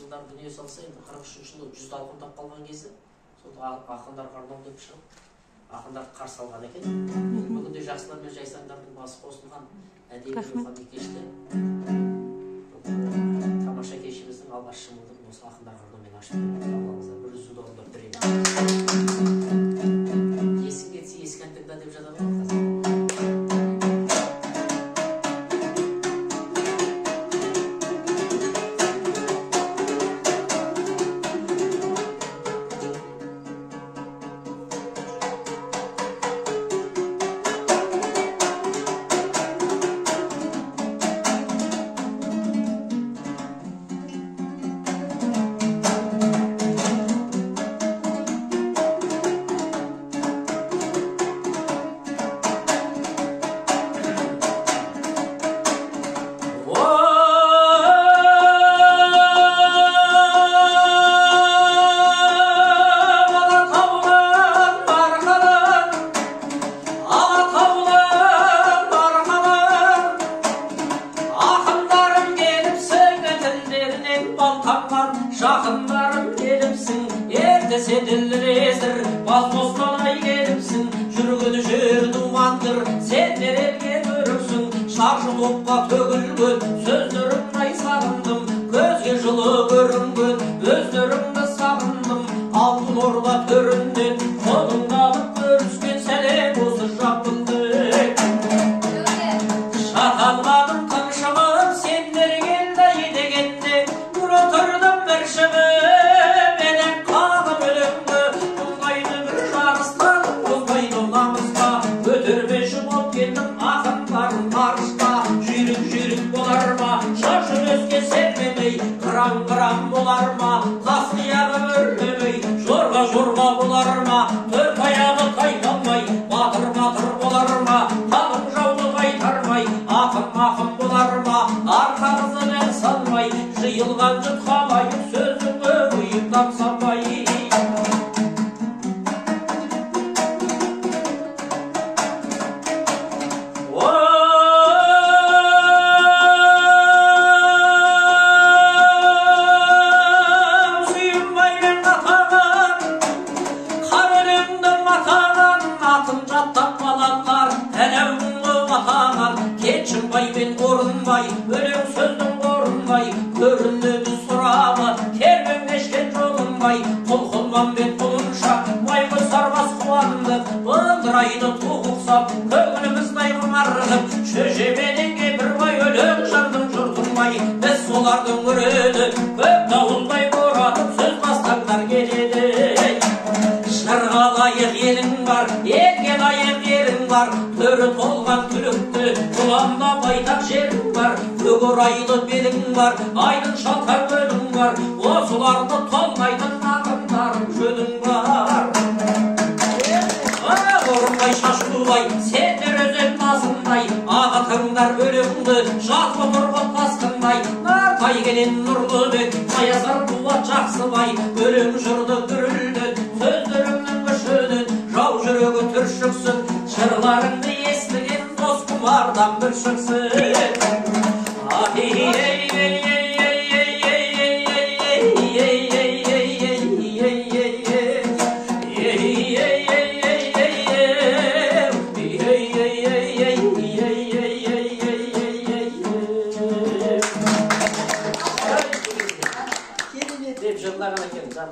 жылдары дүние салса, енді 43 жылы жүзді алқымдап қалған кезі, сонда ақындарға арнау деп шығып, ақындарды қарсы алған екен. Бүгінде жақсылар мен жайсаңдардың басы қосылған әдеби рухани кеште тамаша кешіміздің алғашқы шымылдығын осы ақындарға арнаумен ашып аллаңыздар бір үзінді орындап берейін. Есің кетсе ескі ән тыңда деп жатады ғой қазір. Жақындарым келіпсің, ертесе ділрезір, бас қостанай келіпсің, жүрген жер думандыр, сендер елге көріксің, шаршы топқа төгілген, сөздеріңді ай сағындым, көзге жылы көрінген, өздеріңді сағындым, алтын орда төрінен, қолыңды алып көріскен сәлем осы жабылды. Шаталмадым тыншығып, сендер келді дегенде, отырдым бір шығып, менің қағым өлеңді, бұлғайды бір жарыстан, озбайды намысқа, көтермеші боп келдім ақындарым арышқа, жүйрік-жүйрік болар ма, шашын өске сермемей, қыран-қыран болар ма, тас қияғы өрлемей, жорға-жорға болар ма, төрт аяғы тайталмай, батыр-батыр болар ма, қалың жауды қайтармай, ақын-ақын болар ма, арқа қызын салмай, жиылған жұрт халайық сөзіңе ұйып тамсанбай. Сүйінбай мен атаған, қар өлеңді матаған, атын жаттап балалар, әлемді атаған, Кетшімбай мен Орынбай, өлең сөздің орынбай, көрінеді сұрағы, кермен кешкен жолынбай, Құлқұлмамбет құлыншақ, майқы сарбас қуандық, ындырайды ту ұқсап, көңіліміз құмарлық, Шөже менен Кемпірбай, өлең жырдың жұртынбай, біз солардың өрені, көп дауылдай боратып, сөз бастаңдар келеді. Жырға лайық елің бар, елге лайық ерің бар, төрі толған түлікті, құланда байтақ жерің бар, көк орайлы белің бар, айдын шалқар көлің бар, осыларды толмайтын ақындарым жөнің бар. Орынбай шашылбай, сендер өзен басындай, ағытыңдар өлеңді, жат отырғы тасқындай, Нартай келен Нұрлыбек, Саясар Қуат Жақсыбай, өлең жырды дүрілдет, сөздеріңнің күшінен, жау жүрегі түршіксін, жырларыңды естіген дос құмардан бір шықсын. Деп жырлаған екен.